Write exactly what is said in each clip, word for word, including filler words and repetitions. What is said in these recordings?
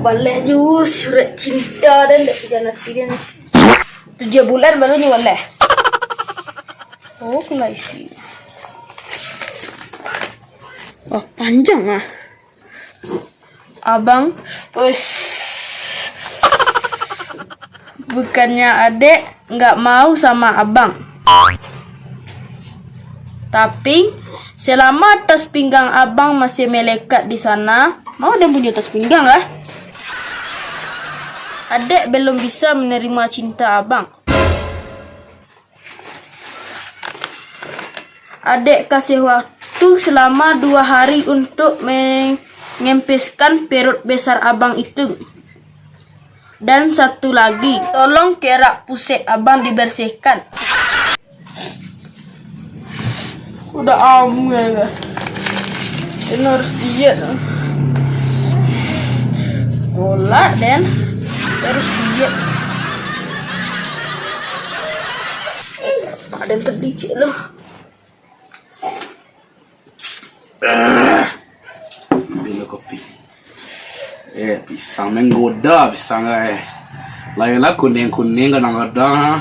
Waleh jus, rek cinta dan dek hujan hati dia ni. Tujuah bulan baru ni waleh. Oh, kena isi. Wah, panjang ah. Abang, ush. Bukannya adek nggak mau sama abang. Tapi, selama tas pinggang abang masih melekat di sana, mau dia punya tas pinggang lah. Adek belum bisa menerima cinta abang. Adek kasih waktu selama dua hari untuk mengempeskan perut besar abang itu. Dan satu lagi, tolong kerak pusek abang dibersihkan. Udah amuah lah. Ini harus diet. Tolak, Den. Harus diet. Ada yang terlicik loh. Ambil kopi. Eh, pisang menggoda pisang, eh. Lain lah kuning-kuning kadang-kadang, ha.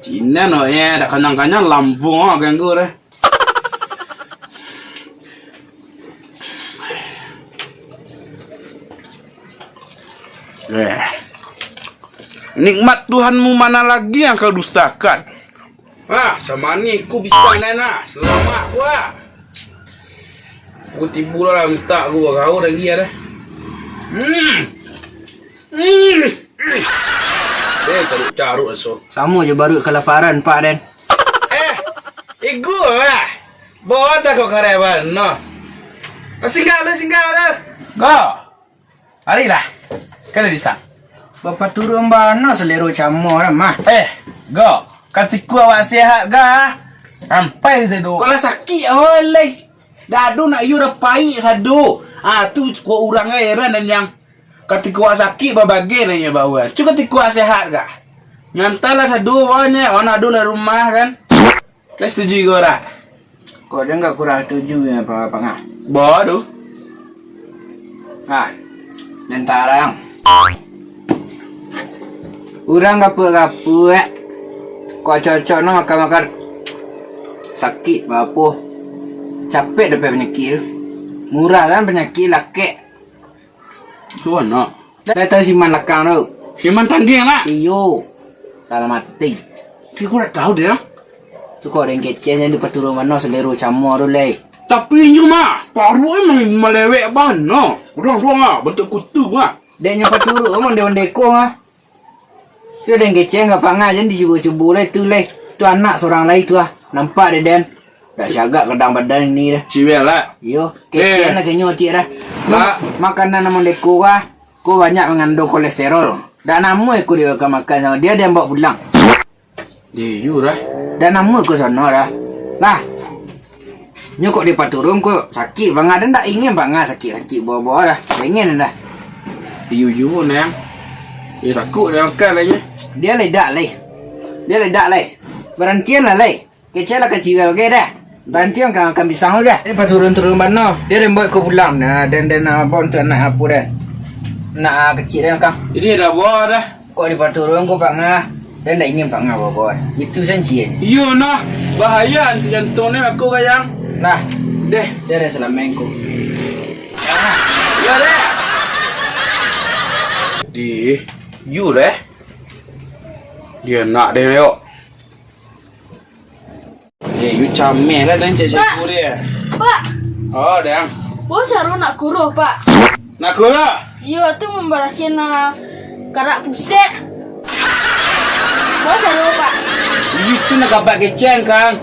Cina no, eh, dah kanyang-kanyang lambung, ha, ganggu deh. Eh. Nikmat Tuhanmu mana lagi yang kau dustakan? Ah, samanih ku bisa, Nen, ah. Selamat ku, ah. Ku tibo lah mintak ku, kau lagi ada. Hmm. Hmm. Eh, caruk-caruk aso. Samo jo baruak kalaparan, Pak Den. Eh, igu lah. Bawa tak kau kareban, no. Singgah lah, singgah lah. Go. Arilah, kan bisa. Bapaturuan bana salero camo dah mah. Eh, Go, katiko awak sehat ga? Ampai sado. Kok lah sakik awak lai. Dado nak iyo dah paik sado. Ah, tu kok urang heran dan yang katiko awak sakik babagai nanya bawa. Cu katiko awak sehat ga? Nyantai lah sado bawa nya, awak nak ado lah rumah kan. Kau setuju iko dak? Kok den nggak kurang setuju ya, Pak, Pak Ngah? Bodoh. Ah, den tarang. Urang gapuak-gapuak, kok cocok no makan-makan. Sakik bapo? Capek dapek panyakik tu. Murah kan panyakik lakek. Tu anak. Dah tahu si Man lakang tu? Si Man tandiang lah. Iyo. Dalam hati. Tapi aku nak tahu dia. Tu kau orang kecil yang di perturun mana selero camo tu leh. Tapi inyo mah, paruak emang malewek bana. Urang-urang ah, bentuk kutu mah. Dek nyo paturuk emang dia ondeko ah. Tu den kecil ngapa ngah jan dicubo-cubo lai tu lai. Tu anak surang lai tu ah. Nampak dek den. Dak siagak kadang badan ini dah. Ciwel lah. Iyo, kecil lah kenyo otik dah. Lah. Makanan namo deko ah. Ko banyak mangandung kolesterol. Dak namuah ko dia makan-makan samo dia, dia bawa pulang. Iyo dah. Dak namuah ko sono dah. Lah. Nyo kok dipaturun ko sakik bangah, dan dak ingin bangah sakik-sakik bawa-bawa dah. Dak ingin dah. Iyo juo nang. Iyo takuk dah makan lai nyo. Dia ledak lai. Dia ledak lai. Barantian lah lai. Kecek lah kaciwel ge dah. Barantian makan pisang tu dah. Dia paturun-turun bana. Dia den bawa ko pulang. Nah, den den nak bawa untuk anak apo dah. Nak ah, kecik dah makan. Ini dah bawa dah. Kok dipaturun ko Pak Ngah? Den dak ingin Pak Ngah bawa-bawa. Itu sancik. Iyo nah, bahaya antu jantung ni aku kayang. Nah, deh. Dia dah selamain ko. Iyo deh. Di, iyo deh. Dia nak deh yok. Eh, you cameh lah dan cek Pak. Cikgu dia. Pak. Oh, dang. Bo caro nak kuruh, Pak. Nak kuruh? Iyo, tu mambarasian, ah, karak pusek. Bo caro, Pak. Itu nak kapak kecen, Kang.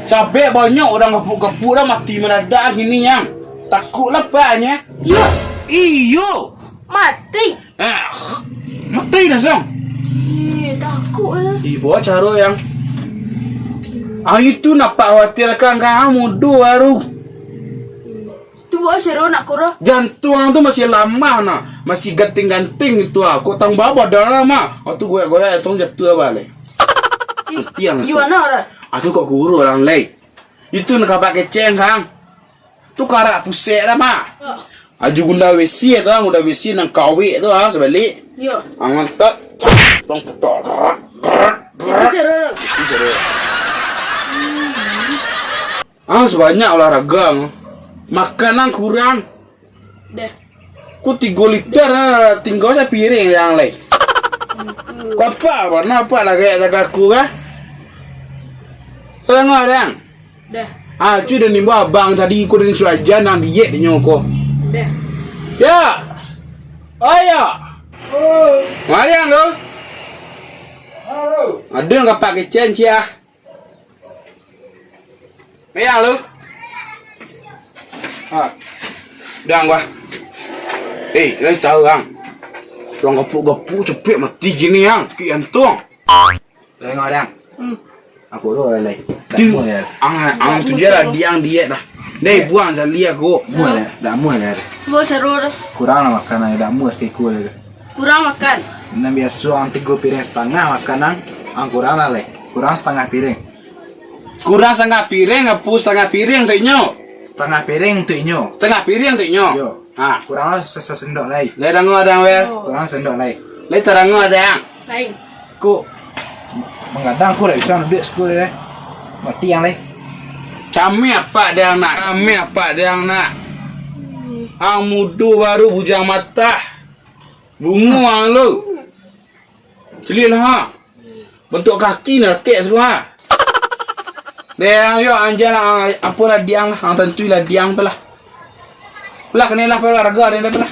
Sabek banyak orang gapuk-gapuk dah mati mendadak gini, yang. Takutlah, Pak, nya. Iyo. Iyo. Mati. Ah, mati langsung. Ih, takut lah. Ih, buat caro yang. Ah, itu nak Pak khawatirkan, Kang, mudo baru. Tu buat caro nak kurang. Jantung tu masih lamah nah, masih ganting-ganting itu ah. Kok tang baba darah mah. Waktu goyak-goyak jantung jatuh apa leh. Mati langsung. Gimana orang? Ah, tu kok kurus orang leh. Itu nak kapak keceng, Kang. Tu karak pusek dah mah. Ya. Aju gunda W C tu, gunda W C nan kawik tu, ha, sabalik. Yo. Ang angkat. Tong putar. Itu cara tu. Itu cara. Ah, sabanyak olahraga ang. Makanan kurang. Dah. Ku tigo liter, ah, tingga sapiring dek ang lai. Ku apak, warna apak lah kayak jaga aku kah? Tadanga dek ang. Dah. Ah, cu den imbau abang tadi, ku den suruah aja nan diet nyo ko. Dah. Ya. Ayo. Mari ang lo. Ado nan kapak kecen cia. Mari ang lo. Ha. Dah ang gua. Eh, lai tahu ang. Urang gapuk-gapuk capek mati kini ang. Kik antung. Tengok dang. Hmm. Aku tu lah lai. Tu, ang, ang tu je lah, diang diet lah. Deh, buang cari aku. Muat lah, dah muat lah. Gua seru dah. Kurang lah makan ai, dah muat ke aku lah. Kurang makan. Nan biaso ang tigo piring satangah makan ang, ang kurang lah lai. Kurang satangah piring. Kurang satangah piring, apo satangah piring tu inyo? Satangah piring tu inyo. Satangah piring tu inyo? Yo. Ha. Kurang lah sa-, sasendok lai. Lai tadanga dang, Wel? Kurang sendok lai. Lai tadanga dang. Lain. Ko, manggadang ko dak bisa duduak siko deh. Mati ang lai. Kami apak dang nak. Kami apak dang nak. Ang mudo baru bujang matah. Bungo ang lo. Caliak lah, ha. Bantuak kaki nak rakek siko, ha. Deh, ang yo, ang jan lah, ang, apo lah diang lah, ang tantui lah diang tu lah. Lah, kanai lah, pala raga ni lah, pala.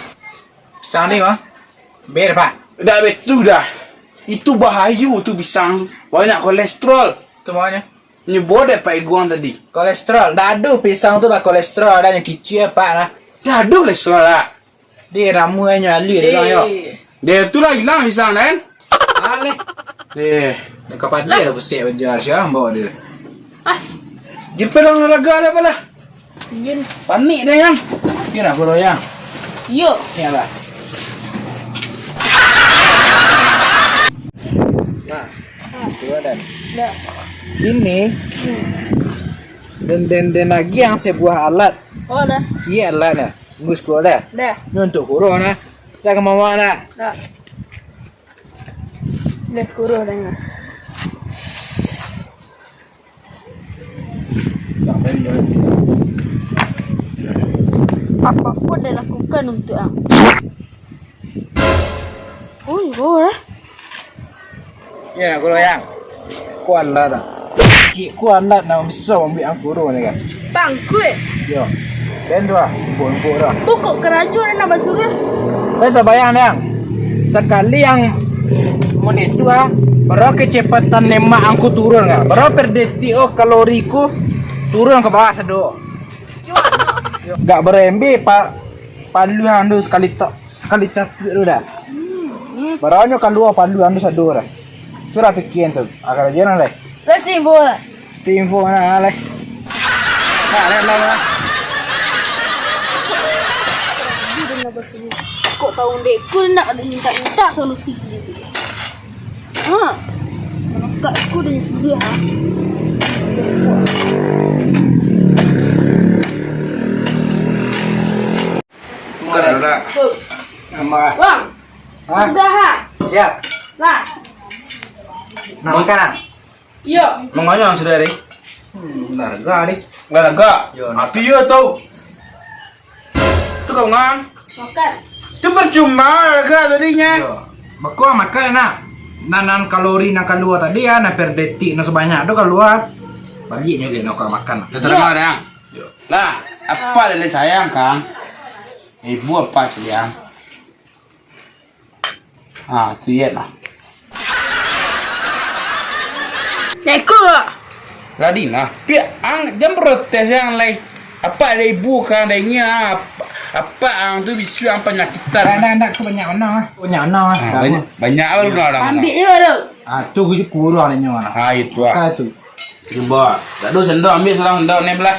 Pisang ni, Bang. Ber, Pak. Dak betu dah. Itu bahayo tu pisang tu. Banyak kolesterol. Tu maknyo. Nyo bodek Pak Iguang tadi. Kolesterol. Dak ado pisang tu bakolesterol, ado nyo kicik, Pak, lah. Dak ado kolesterol lah. Deh, ramuanyo alih deh, Bang, yo. Eh. Deh, tu lah ilang pisang, kan? Alih. Deh. Nak ka padai lah pusek bajar, sia bawa dia. Ah. Jepit lah olahraga lah, apalah. Jin. Panik deh, yang. Dia nak guru, yang. Yo. Ni lah. Nah. Ah. Tu dan. Dah. Kini. Hmm. Den, den, den lagi yang sebuah alat. Oh, dah. Sia alat dah. Tunggu siko dah. Dah. Ni untuak kurung dah. Dah ka mama dah. Dah. Dah kurung dah. Apa pun dah lakukan untuk ang. Oh, yo lah. Ya, nak guru yang. Kuat lah dah. Cik kuat lah nak bisa ambil angkuru ni kan. Bangkut. Yo. Dan tu lah, empuk-empuk dah. Pokok karajo dah nak basuruh. Saya sabayang dah. Sakali yang monitor ah, bara kecepatan lemak angku turun kan. Bara per detik oh kalori ku turun ka bawah sado. Gak berembe pak. Paluang tu sakali tak, sakali capek tu dah. Hmm, hmm. Baranyo kalua paluang tu sado dah. Curah pikian tu. Akal aja nah, leh. Terus ni, bola. Tim info nah, leh. Nah, leh, leh, leh. Kok tahu dek, kau nak ada minta-minta solusi gitu. Ha. Kalau kak aku dah sudah, ha. Bukan dah. Tuh. Nama? Bang. Ha? Sudah, ha? Siap. Nah. Nak makan, ah? Iyo. Manganya sudah, deh. Hmm, harga, deh. Harga? Yo. Api yo tu. Tu kau ngan. Makan. Tu percuma harga tadinya. Yo. Bakua makan, nah. Nan, nan kalori nan kalua tadi ya, nan per detik nan sabanyak tu kalua. Baliaknyo dia nak kau makan. Dah terima dah. Yo. Lah, apa dah sayang, Kang? Ibu apa sayang? Ah, tu iya lah. Neko. Radina, piak ang jan protes yang lai. Apa ada ibu kan ada ingin ah, apa ang tu bisu ang penyakitan. Ndak, ndak, ndak, aku banyak menang ah. Banyak menang ah. Ah, banyak, banyak lah orang. Ambil je tu. Ah, tu kurang adanya lah. Ah, itu ah. Kau tu. Cuba. Tak ada sendok, ambil seorang sendok ni belah.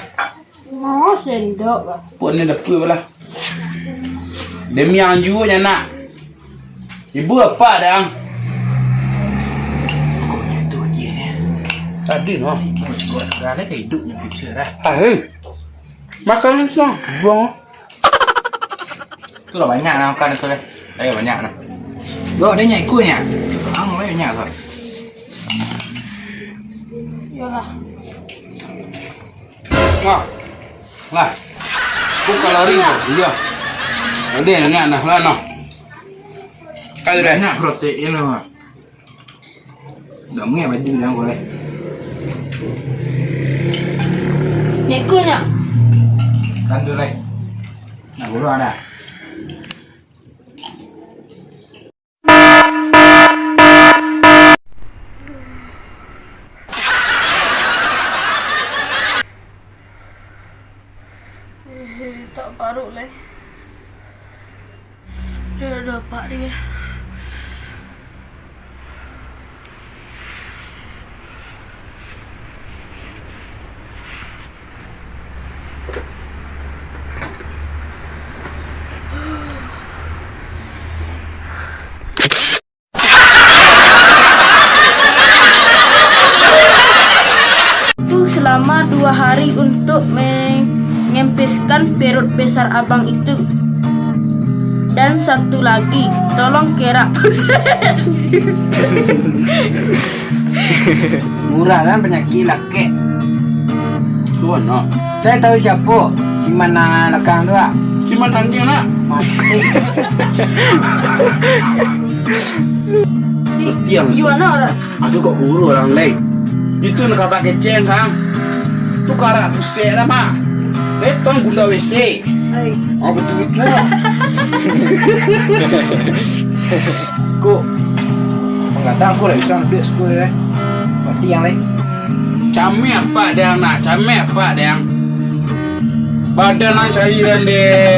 Oh, sendok lah. Pun ni dapur belah. Demi ang juo nyo nak. Ibu apa dah? Pokoknya tu aja ni. Tadi no. Ibu buat dah lah hidup ni picture dah. Ah, hei. Makan langsung. Buang. Tu lah banyak lah makan tu lah. Ayo banyak lah. Yo, dia nyak ikut nyak. Ang mulai banyak tu. Yolah. Wah. Lah. Kok kalori tu? Iyo. Ada nyak nah, lah noh. Kali dah. Banyak protein tu. Dah muak baju dah boleh. Nyak ikut nyak. Kan tu lai. Nak gurau dah. Eh, tak parut lai. Dia dah dapat dia. Waktu selama dua hari untuk mengempeskan perut besar abang itu. Dan satu lagi, tolong kerak pusat. Murah kan penyakit lakek. Tu anak. Saya tahu siapa? Si Mana lakang tu, ah. Si Mana tangkil, nak? Mati. Tiang. Gimana orang? Aku kok guru orang lain. Itu nak kabak keceng, Kang. Tu karak pusek dah, Mak. Betong gula W C. Ai. Oh, betul-betul. Kok manggadang aku lah bisa duit sepuluh deh. Mati yang lain. Cameh apak deh, nak. Cameh apak deh. Badan nan cari dan deh.